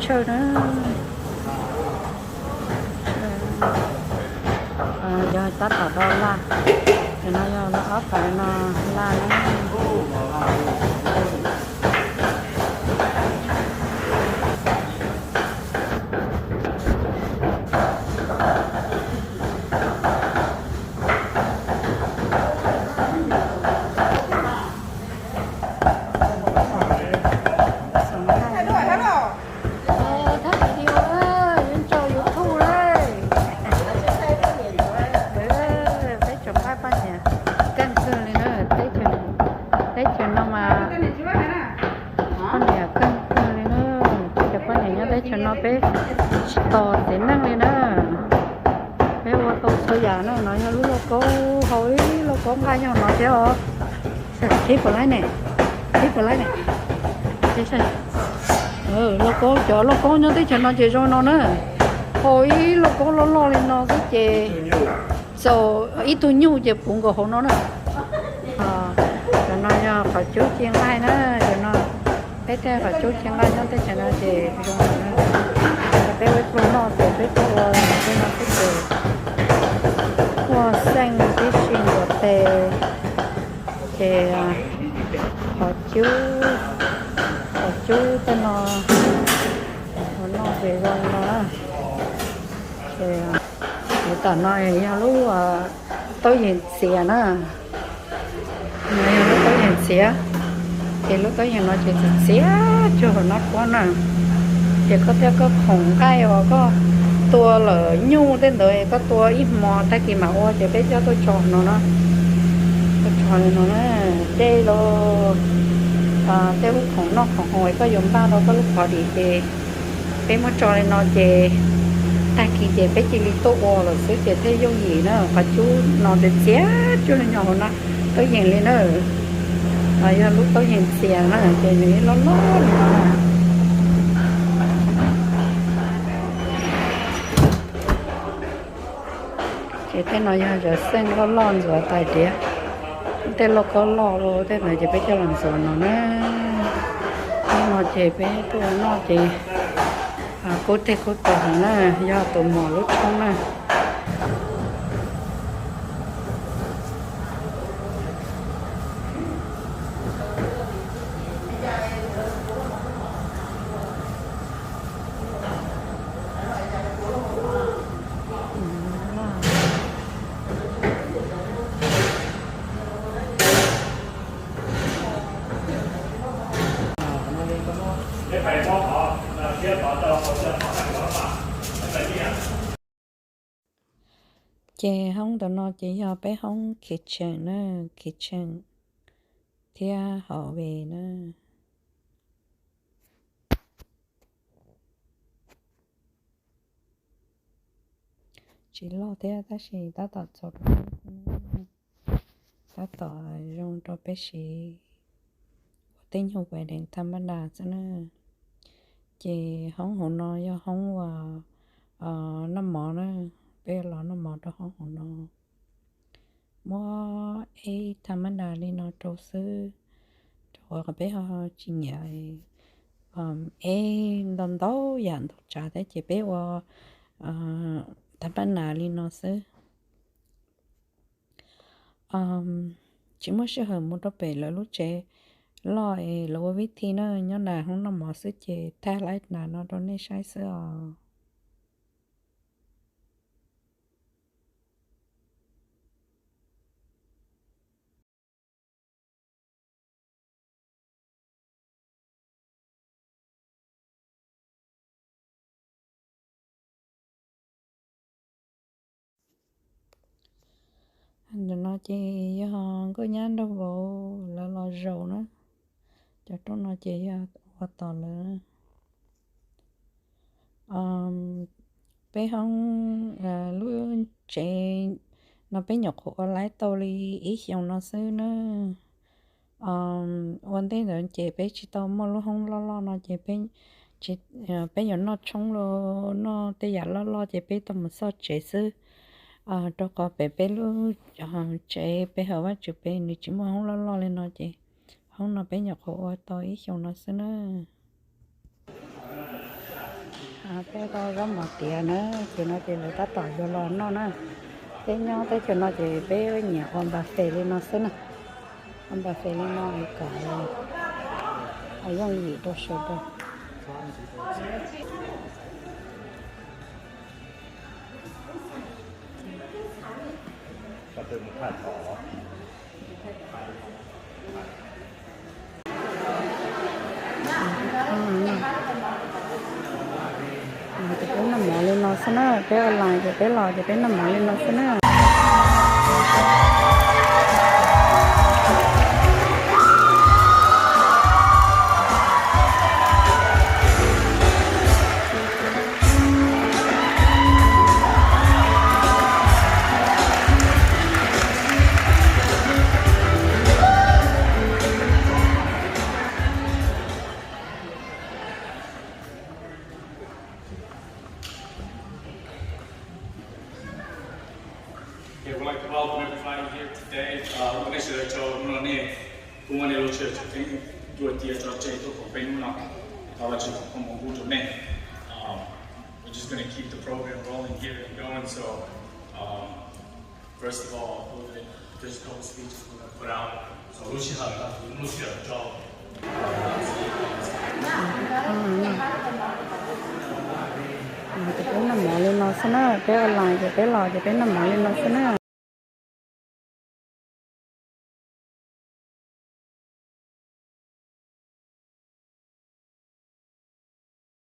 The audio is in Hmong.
Tsawg na. Yog tab tom do laj, no yog ob phav no laj na. Thab video, yuav tso YouTube lawm. Peb tsoom nqaij poj niam keej kawg li na, teb chaws, teb chaws no mas poj niam keej kawg li na. Peb cov poj niam nyob teb chaws no peb tsis tos txiv neej li na. Peb ua tau txhua yam na, no yog lub lauj kaub, hau ib lauj kaub nqaij nyob no thiab os. Ib puas laib ne, ib puas laib ne. Lauj kaub, cov lauj kaub nyob teb chaws no ces zoo no na. Hau ib lauj kaub loj loj li no xwb ces txaus ib tug nyuj ces puv nkaus hauv no na. Cov no yog qhov cub ci nqaij na, cov no peb tej qhov cub ci nqaij nyob teb chaws no ces zoo no na. Peb ua pluag noj ces peb tuaj ua tej no xwb ces ua xeej tib si ncuav tes ces qhov cub, qhov cub tej no ua noj ces zoo no na. Ces tom no yog lub taub yees txiav na. No yog lub taub yees txiav, ces lub taub yees no ces txiav txiav cuag hauv no puab na. Ces koj thiaj koj khoom nqaij uas koj tua lawm nyuj tej ntawd koj tua ib hmo tag kis mam ua ces peb coj tuaj tso no na. Tuaj tso li no na, dej los tej lub khoom noj khoom haus koj yuav npaj rau koj lub qhov dim ces peb muab tso li no ces tag kis ces peb cia li tuaj ua lawm xwb ces thiaj yooj yim na. Qhov cub no ces txiav cuag li nyob hauv no, taub yees li na. Yog lub taub yees txiav na ces nws loj loj li no na. Ces tej no yog cov xeej loj loj ntxuav tais diav, tej lauj kaub loj los tej ntawd ces peb coj los ntxuav no na. Tej no ces peb tuaj ua noj ces kub teg kub taws heev na, yog tus mos lub tshoob na. Ces hoob ntawm no ces yog peb hoob kitchen na, kitchen thiab hallway na. Tsis loj thiab tab sis tab tom txaus rau peb, tab tom zoo rau peb siv ua tej nyuag wedding tha ma da xwb na. Ces hoob hauv no yog hoob uas noj mov na, peb los noj mov rau hoob hauv no. Muab eb tha ma da li no rau xwb, rau qhov peb ho tsis nyiam eb ntau ntau yam ntau tsav thiab ces peb ua tha ma da li no xwb. Tsis muaj sij hawm mus rau pem lawv lub tsev loj es lawv ua vib thi na, nyob nram hoob noj mov xwb ces thaij laib nram no rau nej saib xwb os. Ntawm no ces yog nkauj nyab nraug vauv lawv los zaum na. Cov rooj no ces yog ua tos lawv. Peb hoob lub tsev no peb nyuam qhuav ua laib tau li ib xyoos no xwb na. Ua ntej ntawd ces peb tsis tau muaj lub hoob loj loj no ces peb, peb yuav noj tshoob los noj tej yam loj loj ces peb tau mus txog tsev xwb. Rau qhov pem peb lub tsev peb hawm Vajtswv pem nws tsis muaj hoob loj loj li no ces hoob no peb nyuam qhuav ua tau ib xyoos no xwb na. Peb tau zaub mov tiav na, ces no ces lawv tab tom yuav los noj na. Peb nyob teb chaws no ces peb nyiam ua npa fes li no xwb na. Ua npa fes li no kom yooj yim rau sawv daws. Ces peb noj mov li no xwb na, peb online ces peb los ces peb noj mov li no xwb na. Okay, we'd like to welcome everybody here today. Uh, ua nej sawv daws tsaug hnub no nej kuj muaj nej lub sij hawm tseem ceeb tuaj cia tso tseg tuaj koom peb hnub no. Thov Vajtswv foom koob hmoov pub rau nej. Um, we're just gonna keep the program rolling here and going, so, um, first of all, there's a couple speeches we're gonna put out. So lub sij hawm no kuv muab lub sij hawm tso. Ces peb noj mov li no xwb na, peb online ces peb los ces peb noj mov li no xwb na.